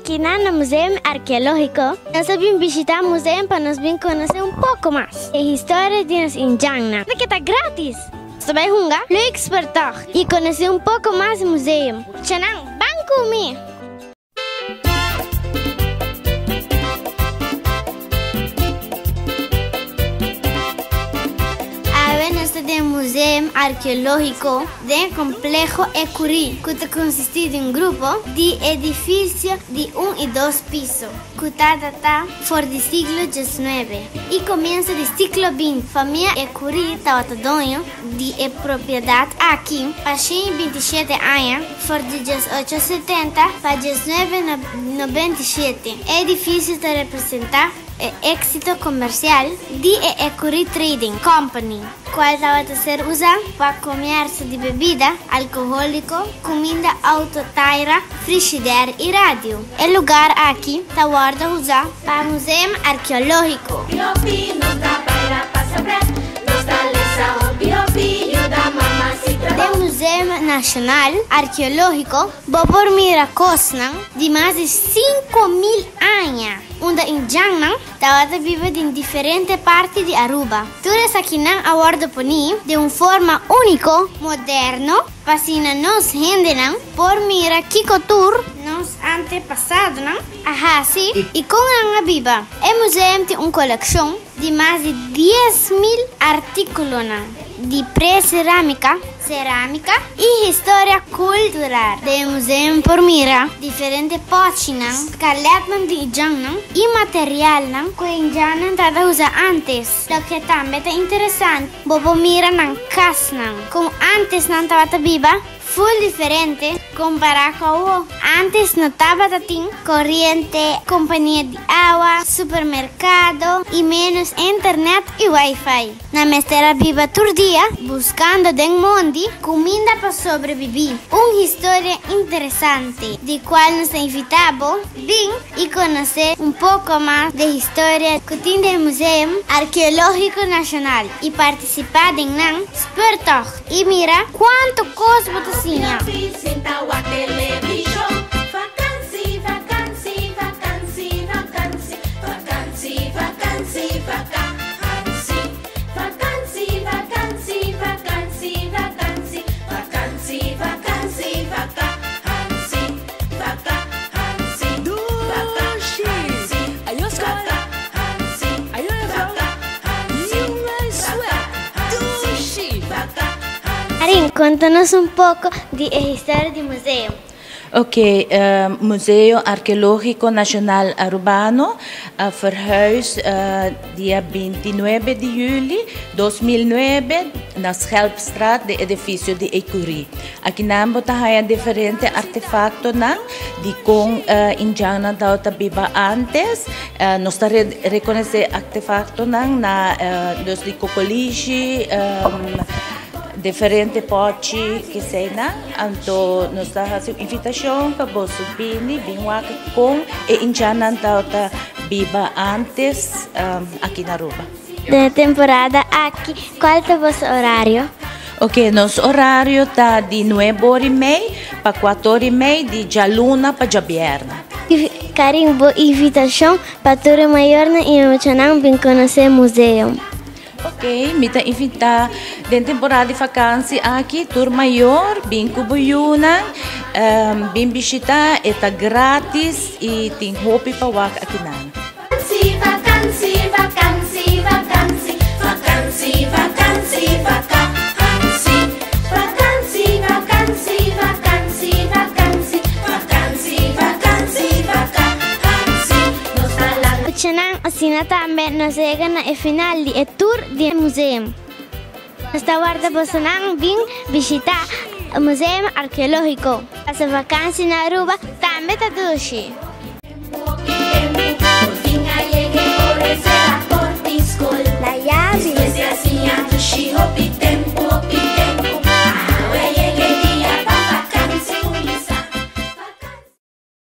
Akinan na Museum Arkeológiko nos a bin bishitá museum pa nos bin konosé un poko mas e historia di nos indjannan. Esaki ta grátis! Nos ta bai hunga leuk speurtocht i konosé un poko mas e museum. Muchanan, ban ku mi! Awe nos ta den Museum Arkeológiko den Kompleho Ecurí, ku ta konsistí di un grupo di edifisio di un i dos piso ku ta datá for di siglo diesnuebe i komienso di siglo binti. Famia Ecurí tabata doño di e propiedat aki pa 127 aña, for di 1870 pa 1997. E edifisio ta representá e éksito komersial di e Ecury Trading Company, kual tabata ser usá pa komersio di bebida alkohóliko, kuminda outo taira, frishider i radio. E lugar aki ta wòrdu usá pa Museum Arkeológiko. Den Museum Nashonal Arkeológiko bo por mira kosnan di mas di 5000 aña unda indjannan tabata biba den diferente parti di Aruba. Tur esakinan a wòrdu poní den un forma úniko, moderno, pa asina nos hendenan por mira kiko tur nos antepasadonan a hasi i kon nan a biba. E museum tin un kolekshon di mas di 10,000 artíkulonan di pre-serámika, serámika i historia kultural. Den e museum por mira diferente pòchinan, skalètnan di indjannan i materialnan ku e indjannan tabata usa ántes. Loke tambe ta interesante, bo por mira nan kasnan, kon ántes nan tabata biba. Full diferente kompará ku awo. Ántes no tabata tin koriente, kompania di awa, supermerkado i ménos internet i wifi. Nan mester a biba tur dia buskando den mondi kuminda pa sobrebibí. Un historia interesante di kual nos ta invitá bo bin i konosé un poko mas di historia ku tin den Museum Arkeológiko Nashonal i partisipá den nan speurtocht. I mira kuantu kos bo ta siña! Arin, konta nos un poko di e historia di museo. Ok, Museo Arkeológiko Nashonal Arubano a verhuis dia 29 di juli 2009 na Schelpstraat den edifisio di Ecurie. Akinan bo ta haña diferente artefaktonan di kon indjannan tabata biba ántes. Nos ta rekonosé artefaktonan na dus di kokolishi, diferente pòchi keseinan. Anto nos ta hasi un invitashon pa boso bini bin wak kon e indjannan tabata biba ántes aki na Aruba. Den e temporada aki, kual ta boso orario? Ok, nos orario ta di nuebe ora i mei pa kuater ora i mei di djaluna pa djabièrnè. Karin, bo invitashon pa tur e mayornan i e muchanan bin konosé museo. Ok, mi ta invitá den temporada di fakansi aki tur mayor bin ku bo yunan bin bishitá, e ta grátis i tin hopi pa wak akinan. Muchanan asina tambe nos a yega na e final di e tour di e museum. Nos ta warda bosonan bin bishita e Museum Arkeológiko. Pasa vakansi na Aruba tambe ta dushi!